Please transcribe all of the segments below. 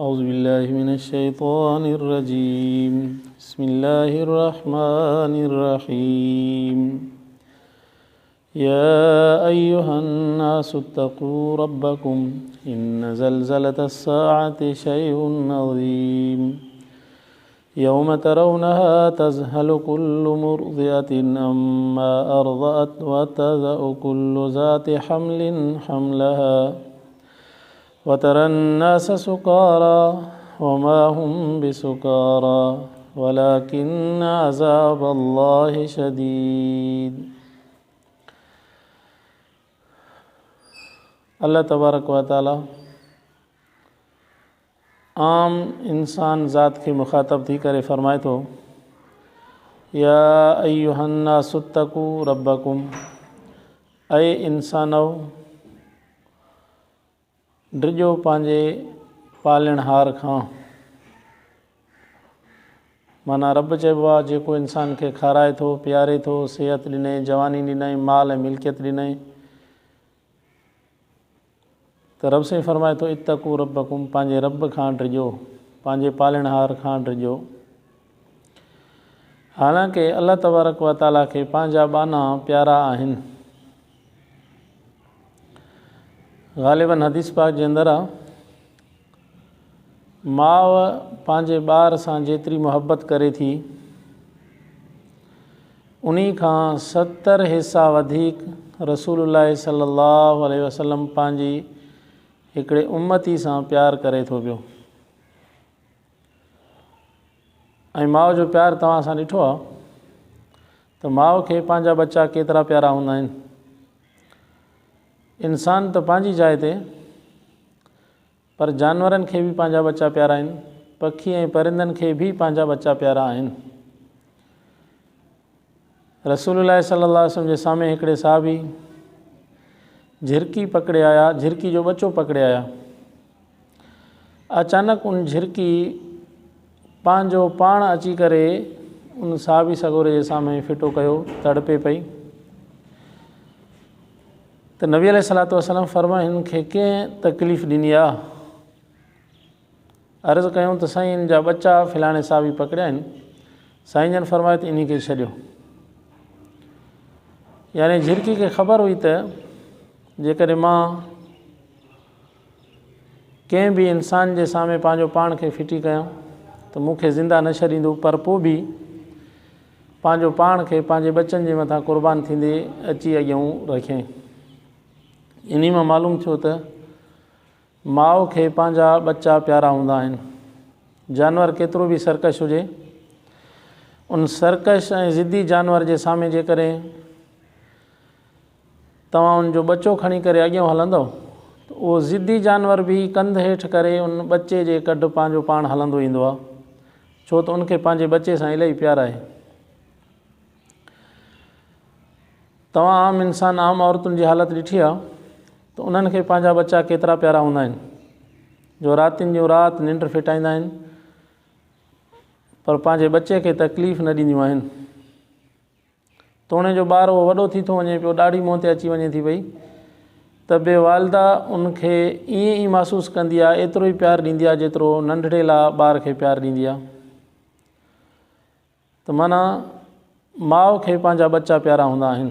اعوذ بالله من الشيطان الرجيم بسم الله الرحمن الرحيم يا ايها الناس اتقوا ربكم ان زلزلة الساعة شيء عظيم يوم ترونها تذهل كل مرضعة عما أرضعت وتضع كل ذات حمل حملها وترى الناس سكارى وما هم بسكارى ولكن عذاب الله شديد. الله تبارڪ وتعالي عام انسان ذات کي مخاطب ٿي ڪري فرمائي ٿو يا ايها الناس اتقوا ربڪم اي انسانو ڊڄو پنهنجي پالڻهار کان. معنيٰ رب چئبو آهي جيڪو انسان کي کارائي ٿو، پياري ٿو، صحت ڏنائين، جواني ڏنائين، مال ۽ ملڪيت ڏنائين ته رب سائين فرمائي ٿو اتقوا ربڪم پنهنجي رب کان ڊڄو، پنهنجي پالڻهار کان ڊڄو. حالانڪه الله تبارڪ و تعاليٰ کي پنهنجا ٻانها پيارا آهن. غالباً حديث پاڪ جي اندر آ ماء پنهنجي ٻار سان جيتري محبت ڪري ٿي انهي کان 70 حصا وڌيڪ رسول الله صلي الله عليه وسلم پنهنجي هڪڙي امتي سان پيار ڪري ٿو پيو. ۽ ماء جو پيار توهان اسان ڏٺو آ ته ماء کي پنهنجا ٻچا ڪيترا پيارا هوندا آهن. انسان ته پنهنجي جاء تي پر جانورن کي به پنهنجا ٻچا پيارا آهن، پکي ۽ پرندن کي به پنهنجا ٻچا پيارا آهن. رسول الله صلي الله عليه وسلم جي سامهون هڪڙي صحابي جهرڪي پڪڙي آيا، جهرڪي جو ٻچو پڪڙي آيا. اچانڪ ان جهرڪي پنهنجو پاڻ اچي ڪري ان صحابي سڳوري جي سامهون ڦٽو ڪيو، تڙپي پئي ته نبي عليه الصلوة والسلام فرمايو هن کي ڪنهن تڪليف ڏني آ؟ عرض ڪيون ته سائين هن جا ٻچا فلاڻي صحابي پڪڙيا آهن. سائين جن فرمايو ته انهي کي ڇڏيو. يعني جهرڪي کي خبر هئي ته جيڪڏهن مان ڪنهن به انسان جي سامهون پنهنجو پاڻ کي ڦٽي ڪيان ته مون کي زنده نه ڇڏيندو، پر پوء به پنهنجو پاڻ کي پنهنجي ٻچن جي مٿان قربان ٿيندي اچي اڳيئون رکيائين. انهي مان معلوم ٿيو ته ماء کي پنهنجا ٻچا پيارا هوندا آهن. جانور ڪيترو به سرڪش هجي، ان سرڪش ۽ ضدي جانور جي سامهون جيڪڏهن توهان ان جو ٻچو کڻي ڪري اڳيون هلندؤ ته اهو ضدي جانور به ڪنڌ هيٺ ڪري ان ٻچي جي ڪڍ پنهنجو پاڻ هلندو ايندو آهي، ڇو ته ان کي پنهنجي ٻچي سان الاهي پيار آهي. توهان عام انسان عام عورتن جي حالت ڏٺي آهي ته انهن کي پنهنجا ٻچا ڪيترا پيارا هوندا آهن جو راتين جون رات ننڊ ڦٽائيندا آهن پر پنهنجي ٻچي کي تڪليف نه ڏينديون آهن. توڻي جو ٻار اهو وڏو ٿي ٿو وڃي پيو، ڏاڙهي منهن تي اچي وڃي ٿي پئي ته به والده ان کي ائين ئي محسوس ڪندي آهي، ايترو ئي پيار ڏيندي آهي جيترو ننڍڙي لاء ٻار کي پيار ڏيندي آهي. ته معنيٰ ماء کي پنهنجا ٻچا پيارا هوندا آهن.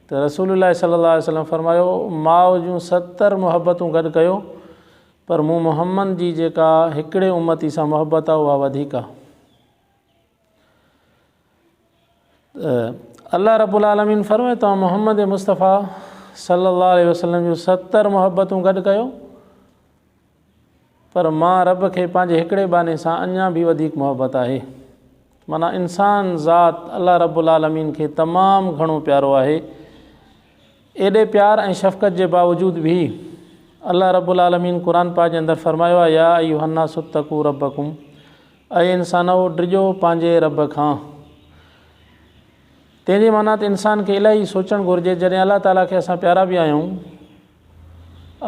ته رسول الله صلي الله عليه وسلم فرمايو، ماء جون 70 محبتون گڏ ڪيو پر مون محمد جي جيڪا هڪڙي امتي سان محبت آهي اها وڌيڪ آهي. الله رب العالمين فرمائي توهان محمد مصطفيٰ صلي الله عليه وسلم جون 70 محبتون گڏ ڪيو پر مان رب کي پنهنجي هڪڙي ٻانهي سان اڃا به وڌيڪ محبت آهي. معنيٰ انسان ذات الله رب العالمين کي تمام گهڻو پيارو آهي. ايڏي پيار ۽ شفقت جي باوجود به الله رب العالمين قرآن پاڪ جي اندر فرمايو آهي يا ايها الناس اتقوا ربڪم اي انسانؤ ڊڄو پنهنجي رب کان. تنهن جي معنيٰ ته انسان کي الاهي سوچڻ گهرجي جڏهن الله تعاليٰ کي اسان پيارا به آهيون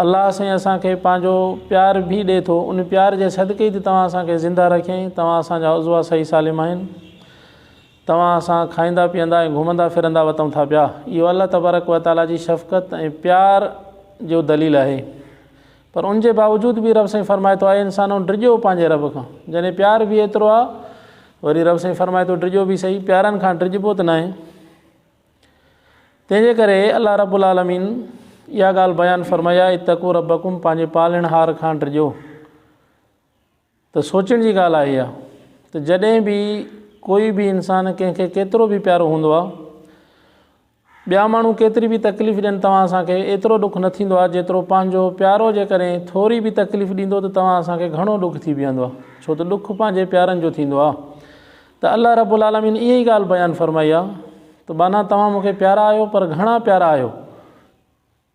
الله سائين اسان کي پنهنجو پيار به ڏي ٿو ان پيار جي صدقي ئي ته توهان اسان کي زنده رکيائين توهان اسان جا عضوا صحيح سالم آهن توهان اسان کائيندا پيئندا ۽ گهمندا ڦرندا وتون ٿا پيا اهو الله تبارڪ و تعاليٰ جي شفقت ۽ پيار جو دليل آهي. پر ان جي باوجود به رب سائين فرمائي ٿو اي انسانو ڊڄو پنهنجي رب کان. جڏهن پيار به ايترو آ وري رب سائين فرمائي ٿو ڊڄو به سهي، پيارن کان ڊڄبو ته ناهي. تنهن جي ڪري الله رب العالمين اها ڳالهه بيان فرمائي آهي اتقوا ربڪم پنهنجي پالڻهار کان ڊڄو. ته سوچڻ جي ڳالهه آهي اها ته جڏهن به ڪوئي به انسان ڪنهن کي ڪيترو به پيارو هوندو آهي ٻيا ماڻهو ڪيتري به تڪليف ڏين توهان اسان کي ايترو ڏک نه ٿيندو آهي جيترو پنهنجو پيارو جيڪڏهن ٿوري به تڪليف ڏيندو ته توهان اسان کي گهڻو ڏک ٿي بيهندو آهي ڇو ته ڏک پنهنجي پيارن جو ٿيندو آهي ته الله رب العالمين اها ئي ڳالهه بيان فرمائي آهي ته ٻانها توهان مون کي پيارا آهيو پر گهڻا پيارا آهيو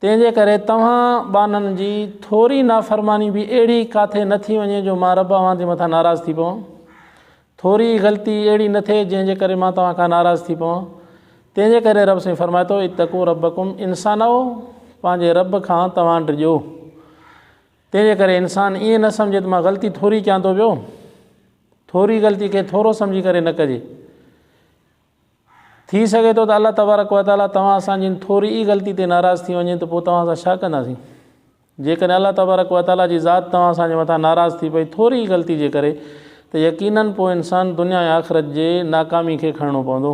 تنهن جي ڪري توهان ٻانهن جي ٿوري نافرماني به اهڙي ڪاٿي نه ٿي وڃي جو مان رب اوهان جي مٿان ناراض ٿي پوان. ٿوري غلطي اهڙي نه ٿئي جنهن جي ڪري مان توهان کان ناراض ٿي پوان. تنهن جي ڪري رب سائين فرمائي ٿو، اتقوا ربڪم انسانؤ! پنهنجي رب کان توهان ڊڄو. تنهن جي ڪري انسان ائين نه سمجهي ته مان غلطي ٿوري ڪيان ٿو پيو. ٿوري غلطي کي ٿورو سمجهي ڪري نه ڪجي. ٿي سگهي ٿو ته الله تبارڪ و تعاليٰ توهان اسان جي ان ٿوري ئي غلطي تي ناراض ٿي وڃي ته پوء توهان سان ڇا ڪنداسين؟ جيڪڏهن الله تبارڪ و تعاليٰ جي ذات توهان اسان جي مٿان ناراض ٿي پئي ٿوري ئي غلطي جي ڪري ته يقيناً پوء انسان دنيا ۽ آخرت جي ناڪامي کي کڻڻو پوندو.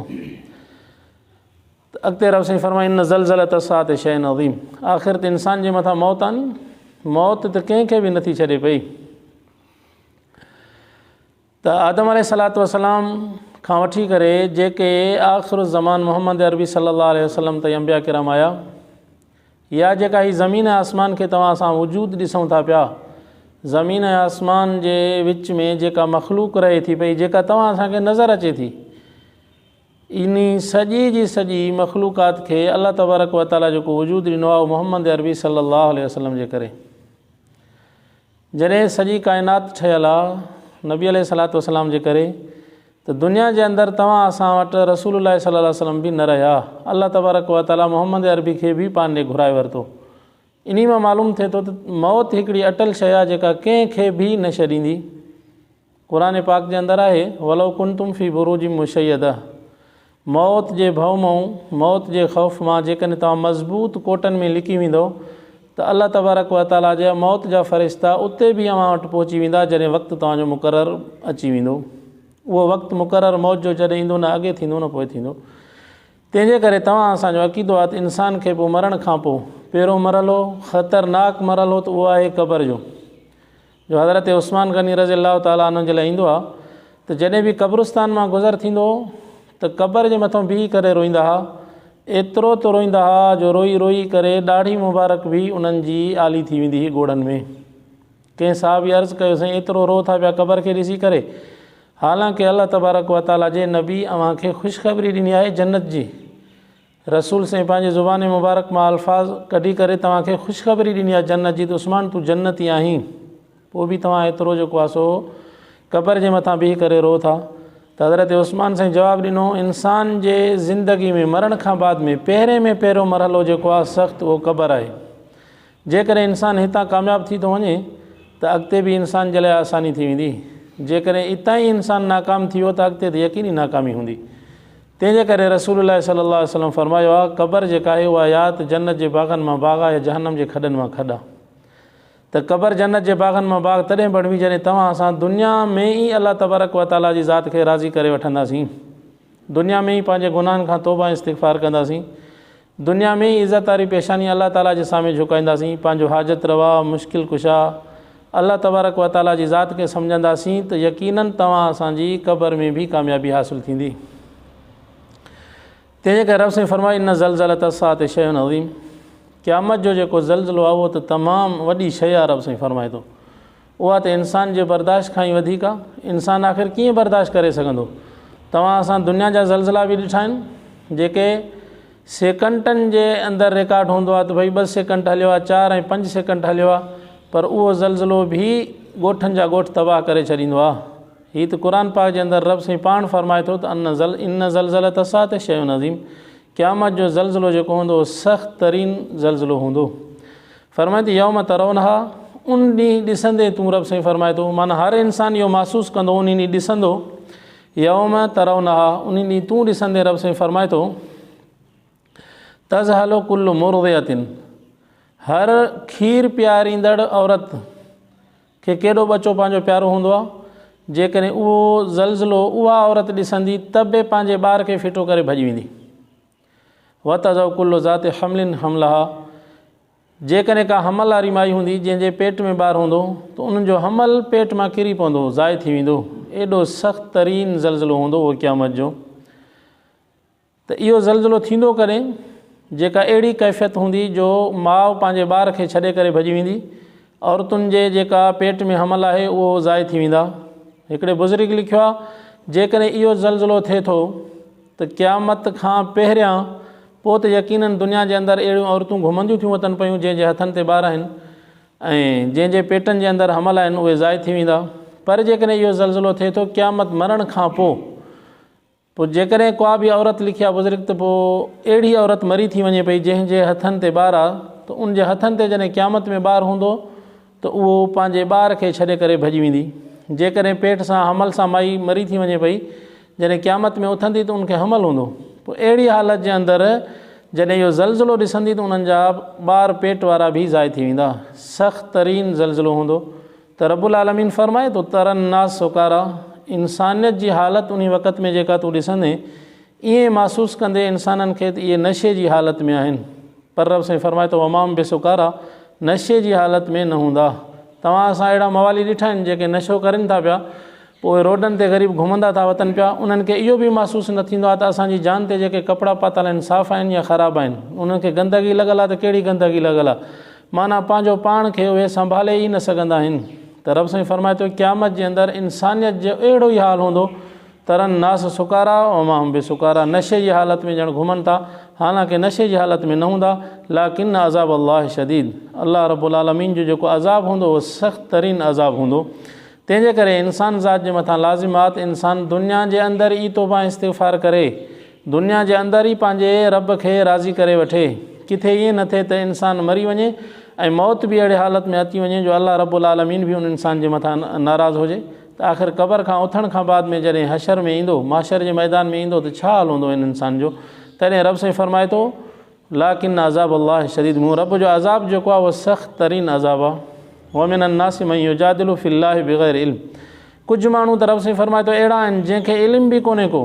ته اڳتي رب سائين فرمائي ان زلزلة الساعة شيء عظيم آخر ته انسان جي مٿان موت آني موت ته ڪنهن کي به نٿي ڇڏي پئي. ته آدم عليه الصلوة والسلام کان وٺي ڪري جيڪي آخر الزمان محمد عربي صلي الله عليه وسلم تائين انبياء ڪرام آيا يا جيڪا هي زمين ۽ آسمان کي توهان اسان وجود ڏسون ٿا پيا زمين ۽ آسمان جي وچ ۾ جيڪا مخلوق رهي ٿي پئي جيڪا توهان اسان کي نظر اچي ٿي انهي سڄي جي سڄي مخلوقات کي الله تبارڪ وتعاليٰ جيڪو وجود ڏنو آهي محمد عربي صلي الله عليه وسلم جي ڪري جڏهن سڄي ڪائنات ٺهيل آ نبي عليه الصلوة والسلام جي ڪري ته دنيا جي اندر توهان اسان وٽ رسول الله صلي الله عليه وسلم به نه رهيا الله تبارڪ و تعالي محمد عربي کي به پاڻ ڏي گهرائي ورتو انهي مان معلوم ٿئي ٿو ته موت هڪڙي اٽل شيء آ جيڪا ڪنهن کي به نه ڇڏيندي قرآن پاڪ جي اندر آهي، ولو ڪنتم في بروج مشيده موت جي ڀؤ مئون، موت جي خوف مان، جيڪڏهن توهان مضبوط ڪوٽن ۾ لڪي ويندؤ ته الله تبارڪ و تعاليٰ جا موت جا فرشتا اتي به اوهان وٽ پهچي ويندا جڏهن وقت توهان جو مقرر اچي ويندو. اهو وقت مقرر موت جو جڏهن ايندو نه اڳي ٿيندو نه پوء ٿيندو. تنهن جي ڪري توهان اسان جو عقيدو آهي ته انسان کي پوء مرڻ کان پوء پهريون مرحلو خطرناڪ مرحلو ته اهو آهي قبر جو. جو حضرت عثمان غني رضي الله تعالٰي عنه جي لاء ايندو آ ته جڏهن به قبرستان مان گذر ٿيندو هو ته قبر جي مٿان بيهي ڪري روئيندا ها ايترو ته روئيندا ها جو روئي روئي ڪري ڏاڙهي مبارڪ به انهن جي آلي ٿي ويندي هئي ڳوڙهن ۾ ڪنهن صحابي عرض ڪيو سائين ايترو رو ٿا پيا قبر کي ڏسي ڪري حالانڪه الله تبارڪ وتعاليٰ جي نبي اوهان کي خوشخبري ڏني آهي جنت جي رسول سائين پنهنجي زبان مبارڪ مان الفاظ ڪڍي ڪري توهان کي خوشخبري ڏني آهي جنت جي ته عثمان تون جنتي آهين پوء به توهان ايترو جيڪو آهي سو قبر جي مٿان بيهي ڪري رو ٿا ته حضرت عثمان سائين جواب ڏنو انسان جي زندگي ۾ مرڻ کان بعد ۾ پهرين ۾ پهريون مرحلو جيڪو آهي سخت اهو قبر آهي جيڪڏهن انسان هتان ڪامياب ٿي ٿو وڃي ته اڳتي به انسان جي لاء آساني ٿي ويندي. جيڪڏهن اتان ئي انسان ناڪام ٿي ويو ته اڳتي ته يقيني ناڪامي هوندي. تنهن جي ڪري رسول الله صلي الله عليه وسلم فرمايو آهي، قبر جيڪا آهي اها يا ته جنت جي باغن مان باغ آهي يا جهنم جي کڏن مان کڏ آهي. ته قبر جنت جي باغن مان باغ تڏهن بڻبي جڏهن توهان اسان دنيا ۾ ئي الله تبارڪ وتعاليٰ جي ذات کي راضي ڪري وٺنداسين. دنيا ۾ ئي پنهنجي گناهن کان توبه ۽ استغفار ڪنداسين. دنيا ۾ ئي عزت واري پيشاني الله تعاليٰ جي سامهين جهڪائينداسين، پنهنجو حاجت روا، مشڪل ڪشا، الله تبارڪ و تعاليٰ جي ذات کي سمجهنداسين ته يقيناً توهان اسان جي قبر ۾ به ڪاميابي حاصل ٿيندي. تنهن جي ڪري رب سائين فرمايو ان زلزلة الساعة شيء عظيم قيامت جو جيڪو زلزلو آهي اهو ته تمام وڏي شيء آهي رب سائين فرمائي ٿو اها ته انسان جي برداشت کان ئي وڌيڪ آهي. انسان آخر ڪيئن برداشت ڪري سگهندو؟ توهان اسان دنيا جا زلزلا به ڏٺا آهن، جيڪي سيڪنڊن جي اندر رڪارڊ هوندو آهي ته ڀئي ٻه سيڪنڊ هليو آهي، چار ۽ پنج سيڪنڊ هليو آهي، پر اهو زلزلو به ڳوٺن جا ڳوٺ تباهه ڪري ڇڏيندو آهي. هي ته قرآن پاڪ جي اندر رب سائين پاڻ فرمائي ٿو ته ان زلزلة الساعة شيء عظيم قيامت جو زلزلو جيڪو هوندو اهو سخت ترين زلزلو هوندو. فرمائي ٿو يوم ترونها ان ڏينهن ڏسندين تون رب سائين فرمائي ٿو معنيٰ هر انسان اهو محسوس ڪندو ان ڏينهن ڏسندو يوم ترونها ان ڏينهن تون ڏسندين رب سائين فرمائي ٿو تذهل ڪل مرضعة هر کير پياريندڙ عورت کي ڪيڏو ٻچو پنهنجو پيارو هوندو آهي، جيڪڏهن اهو زلزلو اها عورت ڏسندي ته به پنهنجي ٻار کي ڦٽو ڪري ڀڄي ويندي. وتضع ڪل ذات حمل حملها جيڪڏهن ڪا حمل واري مائي هوندي جنهن جي پيٽ ۾ ٻار هوندو ته ان جو حمل پيٽ مان ڪري پوندو، ضايع ٿي ويندو. ايڏو سخت ترين زلزلو هوندو اهو قيامت جو. ته اهو زلزلو ٿيندو ڪڏهن؟ جيڪا اهڙي ڪيفيت هوندي جو ماء پنهنجي ٻار کي ڇڏي ڪري ڀڄي ويندي، عورتن جي جيڪا پيٽ ۾ حمل آهي اهو ضايع ٿي ويندا. هڪڙي بزرگ لکيو آهي، جيڪڏهن اهو زلزلو ٿئي ٿو ته قيامت کان پهريان پوء ته يقيناً دنيا جي اندر اهڙيون عورتون گهمنديون ٿيون وتن پيون جنهن جي هٿن تي ٻار آهن ۽ جنهن جي پيٽن جي اندر حمل آهن اهي ضايع ٿي ويندا پر جيڪڏهن اهو زلزلو ٿئي ٿو قيامت مرڻ کان پوء پوء جيڪڏهن ڪا به عورت لکيا بزرگ ته پوء اهڙي عورت مري ٿي وڃي پئي جنهن جي هٿن تي ٻار آ ته ان جي هٿن تي جڏهن قيامت ۾ ٻار هوندو ته اهو پنهنجي ٻار کي ڇڏي ڪري ڀڄي ويندي. جيڪڏهن پيٽ سان حمل سان مائي مري ٿي وڃي پئي جڏهن قيامت ۾ اٿندي ته ان کي حمل هوندو پوء اهڙي حالت جي اندر جڏهن اهو زلزلو ڏسندي ته انهن جا ٻار پيٽ وارا به ضايع ٿي ويندا. سخت ترين زلزلو هوندو. ته رب العالمين فرمائي ٿو، تري الناس سڪارا، انسانيت جي حالت انهي وقت ۾ جيڪا تون ڏسندين، ائين محسوس ڪندين انسانن کي ته اهي نشي جي حالت ۾ آهن. پر رب سائين فرمائي ٿو، وما هم بسڪارا، نشي جي حالت ۾ نه هوندا. توهان اسان اهڙا موالي ڏٺا آهن جيڪي نشو ڪرين ٿا پيا، پوء اهي روڊن تي غريب گهمندا ٿا وتن پيا، انهن کي اهو به محسوس نه ٿيندو آهي ته اسان جي جان تي جيڪي ڪپڙا پاتل آهن صاف آهن يا خراب آهن، انهن کي گندگي لڳل آهي ته ڪهڙي گندگي لڳل آهي، معنيٰ پنهنجو پاڻ کي اهي سنڀالي ئي نه سگهندا آهن ته رب سائين فرمائي ٿو قيامت جي اندر انسانيت جو اهڙو ئي حال هوندو ترن ناس سڪارا وما هم بسڪارا نشي جي حالت ۾ ڄڻ گهمن ٿا حالانڪه نشي جي حالت ۾ نه هوندا لاڪن عذاب الله شديد الله رب العالمين جو جيڪو عذاب هوندو اهو سخت ترين عذاب هوندو تنهن جي ڪري انسان ذات جي مٿان لازم آ ته انسان دنيا جي اندر ئي توبه ۽ استغفار ڪري دنيا جي اندر ئي پنهنجي رب کي راضي ڪري وٺي. ڪٿي ائين نه ٿئي ته انسان مري وڃي ۽ موت به اهڙي حالت ۾ اچي وڃي جو الله رب العالمين به ان انسان جي مٿان ناراض هجي ته آخر قبر کان اٿڻ کان بعد ۾ جڏهن حشر ۾ ايندو، محشر جي ميدان ۾ ايندو ته ڇا حال هوندو ان انسان جو؟ تڏهن رب سائين فرمائي ٿو، لاڪن عذاب الله شديد مون رب جو عذاب جيڪو آهي اهو سخت ترين عذاب آهي. ومن الناس من يجادل في الله بغير علم ڪجهه ماڻهو ته رب سائين فرمائي ٿو اهڙا آهن جنهن کي علم به ڪونهي ڪو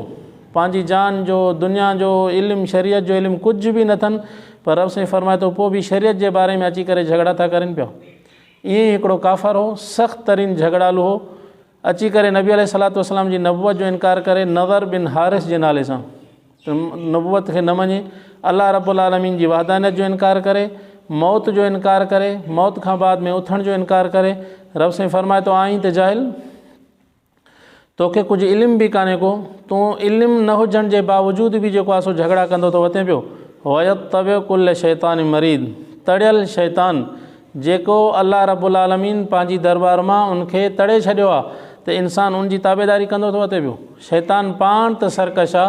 پنهنجي جان جو دنيا جو علم شريعت جو علم ڪجهه به نه اٿن پر رب سائين فرمائي ٿو پوء به شريعت جي باري ۾ اچي ڪري جهڳڙا ٿا ڪرين پيا ائين ئي هڪڙو ڪافر هو سخت ترين جهڳڙالو هو اچي ڪري نبي عليه الصلوة والسلام جي نبوت جو انڪار ڪري نضر بن حارث جي نالي سان ته نبوت کي نه مڃي الله رب العالمين جي وحدانيت جو انڪار ڪري موت جو انڪار ڪري موت کان بعد ۾ اٿڻ جو انڪار ڪري رب سائين فرمائي ٿو آئين ته جاهل توکي ڪجهه علم به ڪانهي ڪو تون علم نه هجڻ جي باوجود به جيڪو آسو جهڳڙا ڪندو ٿو وتين پيو ويتبع ڪل شيطان مريد تڙيل شيطان جيڪو الله رب العالمين پنهنجي دربار مان ان کي تڙي ڇڏيو آ ته انسان ان جي تابعداري ڪندو ٿو وتي پيو. شيطان پاڻ ته سرڪش آ،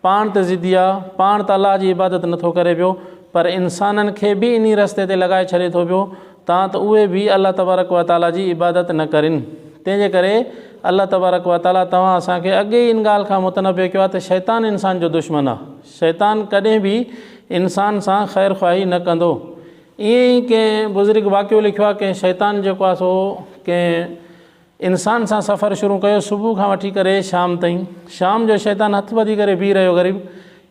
پاڻ ته ضدي آ، پاڻ ته الله جي عبادت نه ٿو ڪري پيو پر انسانن کي به انهي رستي تي لڳائي ڇڏي ٿو پيو تان ته اهي به الله تبارڪ و تعالي جي عبادت نه ڪرين. تنهن جي ڪري الله تبارڪ و تعالي توهان اسان کي اڳي ئي ان ڳالهه کان متنبه ڪيو آ ته شيطان انسان جو دشمن آ. شيطان ڪڏهن به انسان سان خير خواهي نه ڪندو. ائين ئي ڪنهن بزرگ واقعو لکيو آهي ڪنهن شيطان جيڪو آهي سو ڪنهن انسان سان سفر شروع ڪيو صبح کان وٺي ڪري شام تائين شام جو شيطان هٿ ٻڌي ڪري بيهي رهيو غريب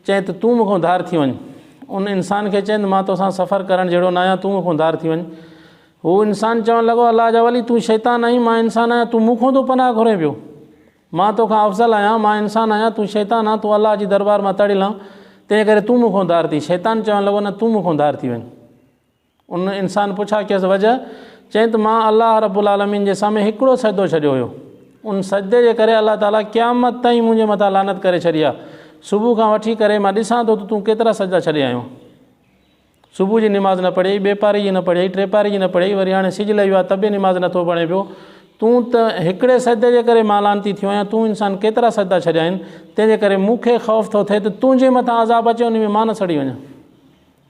چئين ته تون مون کان ڌار ٿي وڃ ان انسان کي چئين ته مان توسان سفر ڪرڻ جهڙو نه آهيان تون مون کان ڌار ٿي وڃ هو انسان چوڻ لڳو الله جا ولي تون شيطان آهين مان انسان آهيان تون مون کان ٿو پناهه گهرين پيو مان تو کان افضل آهيان، مان انسان آهيان، تون شيطان آن، تون الله جي دربار مان تڙيل آن، تنهن ڪري تون مون کان ڌار ٿي. شيطان چوڻ لڳو، نه تون مون کان ڌار ٿي وڃ. ان انسان پڇا ڪيس، وجه؟ چيائين ته مان الله رب العالمين جي سامهون هڪڙو سجدو ڇڏيو هيو. ان سجدي جي ڪري الله تعاليٰ قيامت تائين منهنجي مٿان لعنت ڪري ڇڏي آهي. صبح کان وٺي ڪري مان ڏسان ٿو ته تون ڪيترا سجدا ڇڏي آيو آهين. صبح جي نماز نه پڙهيئي، ٻي پاري جي نه پڙهيئي، ٽي پاري جي نه پڙهيئي، وري هاڻي سج لهي ويو آهي ته به نماز نه ٿو پڙهين پيو. تون ته هڪڙي سجدي جي ڪري مان لعنتي ٿيو آهيان، تون انسان ڪيترا سجدا ڇڏيا آهن، تنهن جي ڪري مون کي خوف ٿو ٿئي ته تنهنجي مٿان عذاب اچي ان ۾ مان نه سڙي وڃان.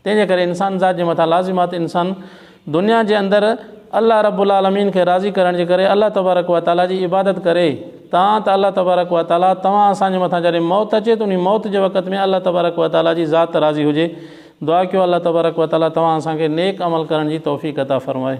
تنهن جي ڪري انسان ذات جي مٿان لازم آهي ته انسان دنيا جي اندر الله رب العالمين کي راضي ڪرڻ جي ڪري الله تبارڪ و تعالي جي عبادت ڪري تان ته الله تبارڪ و تعالي توهان اسان جي مٿان جڏهن موت اچي ته انهي موت جي وقت ۾ الله تبارڪ و تعالي جي ذات راضي هجي. دعا ڪيو الله تبارڪ وتعاليٰ توهان اسان کي نيڪ عمل ڪرڻ جي توفيق عطا فرمائي.